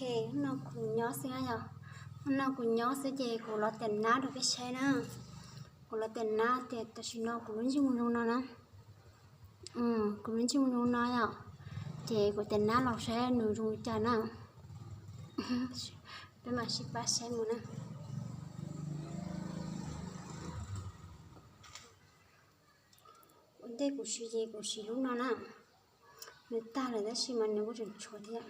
Hnub no kuv nyob xwb na yom, hnub no kuv nyob xwb ces kuv los tiam nab rau peb saib na. Kuv los tiam nab tias tam sim no kuv lub ntsej muag zoo no na. Kuv lub ntsej muag zoo no yom, ces kuv tiam nab los saib nws zoo li cas na. Peb mam sib pab saib mus na. Ua ntej kuv siv ces kuv siv lub no na. Nws tag lawm tab sis mas nws kuj tseem tshuav thiab.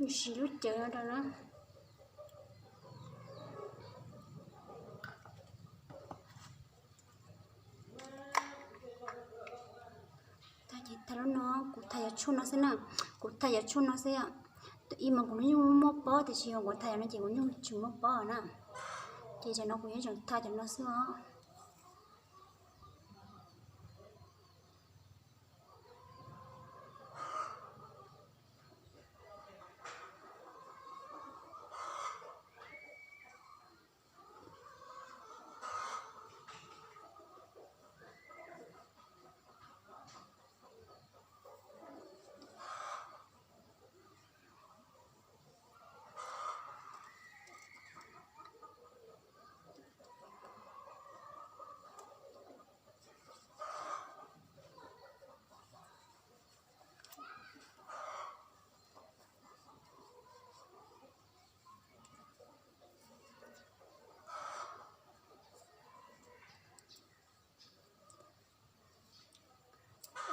Nws siv lub cawv no rau na. Tag ces tag lub no, kuv thaij yog tshuaj no xwb na, kuv thaij yog tshuaj no xwb. Tus ib mas kuv lub nyuj muaj pob tiam sis yog kuv thaij yog no ces kuv nyuj tsis muaj pob na. Ces cov no kuv yeej tseem thaij cov no xwb os.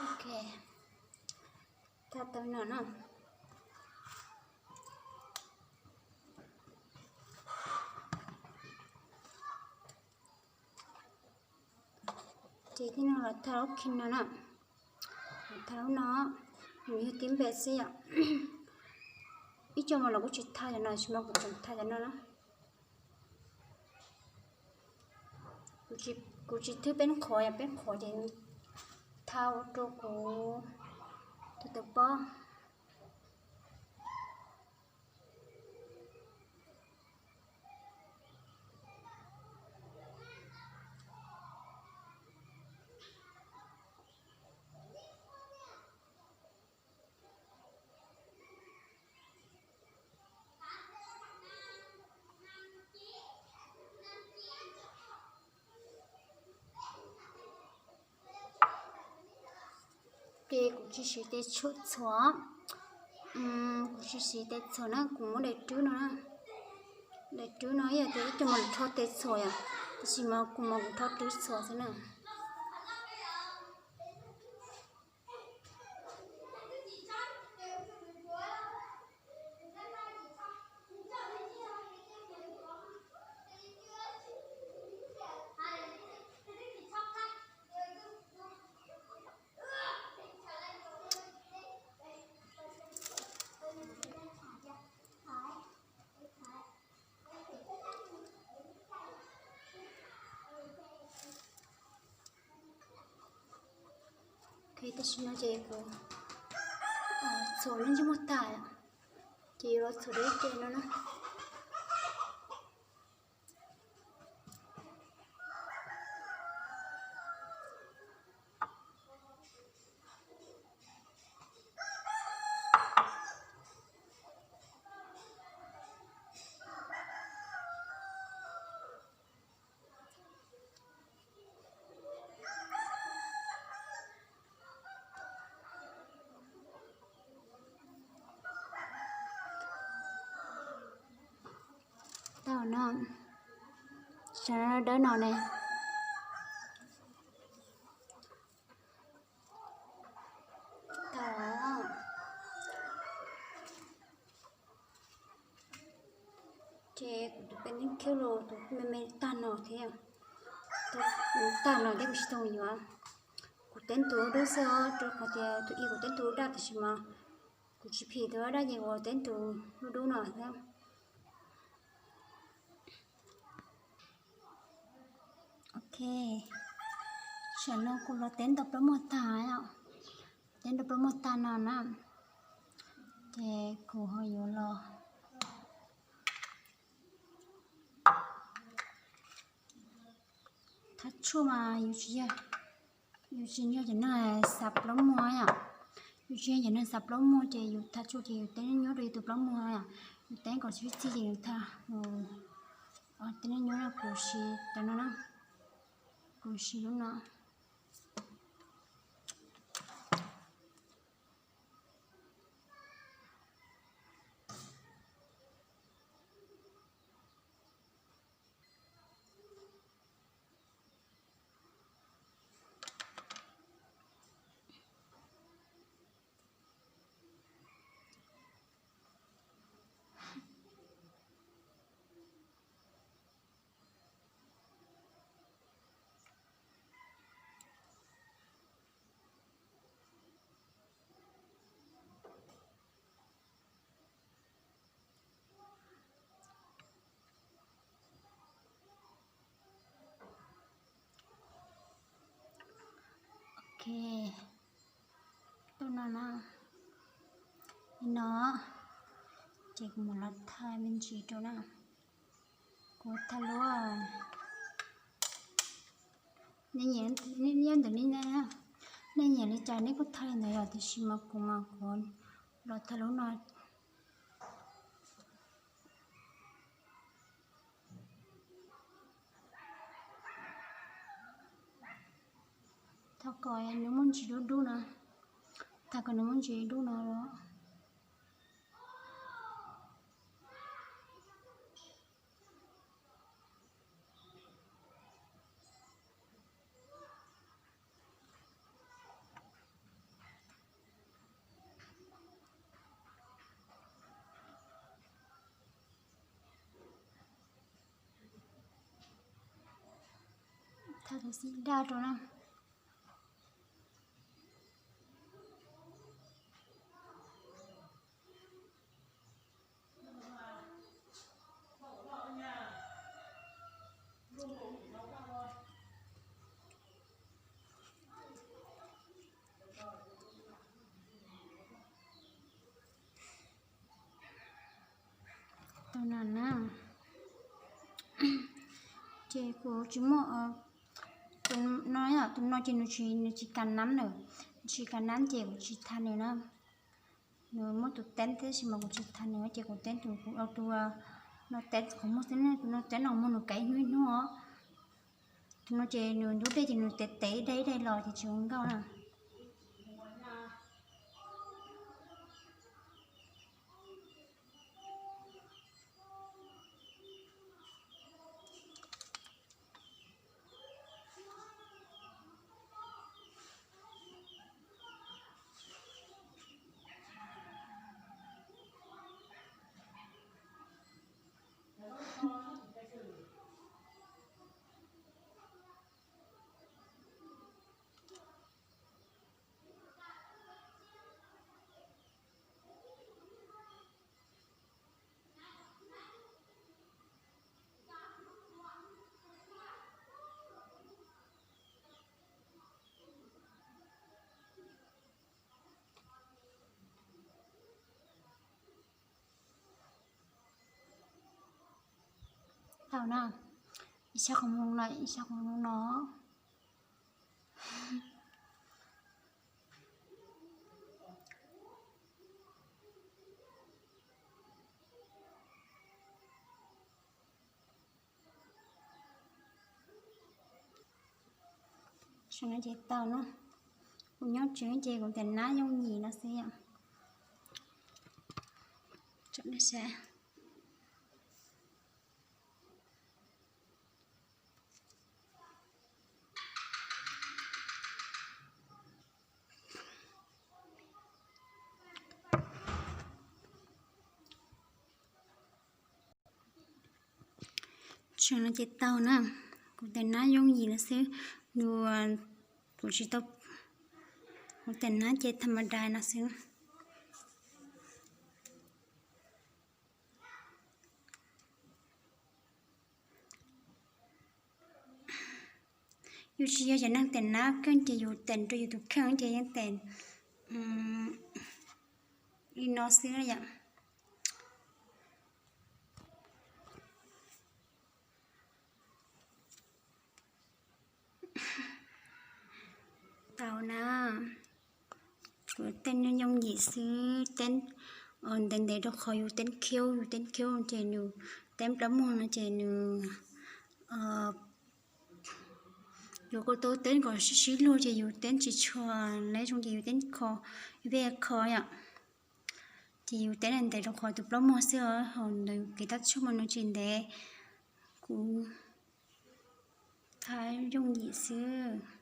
Ok, thaij tau no na. Ces tib no los thaij lub khij no na, los thaij lub no, nws yog tib npe xwb yom. Ib co mas los kuv tsis thaij cov no, tab sis mas kuv tseem thaij cov no na. Kuv tsis thwb peb qhuav, yog peb qhuav ces thaij ua rau kuv tus tus pob. Ces kuv tsis siv tes txhuam, kuv tsis siv tes txhuam na, kuv muab daim rwb no na. Daim rwb no ib yam tias ib co mas rho tes txhuam yom, tab sis mas kuv mas kuv rho rwb txhuam xwb na. Ok, tam sim no ces kuv txhuam lub ntsej muag tag, ces yuav los txhuam dua ib ce no na. Tau no, sab dawb no ne. Tau. Ces kuv tus peb neeb Thiab los tus me me tag no thiab, tag no thiab kuv tsis tau yuav. Kuv teeb tus dub xwb os, rau qhov tias tus ib kuv teeb tus daj tiam sis mas kuv tsis phim tus daj ces kuv teeb tus dub dub no thiab. Ok, tam no kuv los teeb ntau plaub muag tag os, teeb ntau plaub muag tag no na, ces kuv ho yuav los thaj tshuaj mas yus tsis yog, yus tsis yog cov neeg xav plaub muag yom, yus tsis yog cov neeg xav plaub muag ces yus thaj tshuaj ces yus teeb nyob rau yus tus plaub muag yom, yus teeb kom tsis txig ces yus thaj, teeb nyob no kuv siv cov no na, kuv siv lub no. Ok, tus no na, li no, ces kuv mam los thaij me ntsis rau na. Kuv thaij lub, nej nyiam, nej nyiam ntawm nej, nej nyiam li cas nej kuj thaij li ntawd yom, tiam sis mas kuv mas kuv los thaij lub no. Thaj kom nws muaj ntsis dub dub no, thaj kom nws muaj ntsis dub no los. Thaj tus xim daj rau na. Tus no na, ces kuv tsis muaj, tus no yom, tus no ces nws tsis, nws tsis kav nab lawm, nws tsis kav nab ces kuv tsis thaij nws na. Nws muaj tus teeb tab sis mas kuv tsis thaij nws ces kuv teeb tus, kuv tus no teeb kuv muag xwb ne, tus no teeb no muag nws kav ib hnub ib hnub os. Tus no ces nws ntub dej ces nws tev tev ib daim ib daim los ces tsis ua nkauj na. Tau na, ib sab qhov muag no, ib sab qhov muag no. Saum no ces tau na. Kuv nyob tsev ces kuv tias nab yooj yim no xwb yom. Tsom nej saib. Tseem no ces tau na. Kuv tes nab yooj yim no xwb, nws, kuv tsis tau, kuv tes nab ces tham ma dais no xwb. Yus tsis yog cov neeg tes nab kheej ces yus tes rau yus tus kheej ces yeej tes li no xwb yom. Tau na, kuv tej yooj yim xwb, teeb ntev ntev rau qhov yus teeb khiab, yus teeb khiab ces nws, teeb plaub muag no ces nws, yus kuj tau teeb kom sib sib luag ces yus teeb tsis tshua, lawv zoo ces yus teeb kho, yus pheej kho yom. Ces yus teeb ntev rau qhov tus plaub muag xwb os, hos ntawd kev tab tshaj mas nws tsis ntev, kuv tham yooj yim xwb.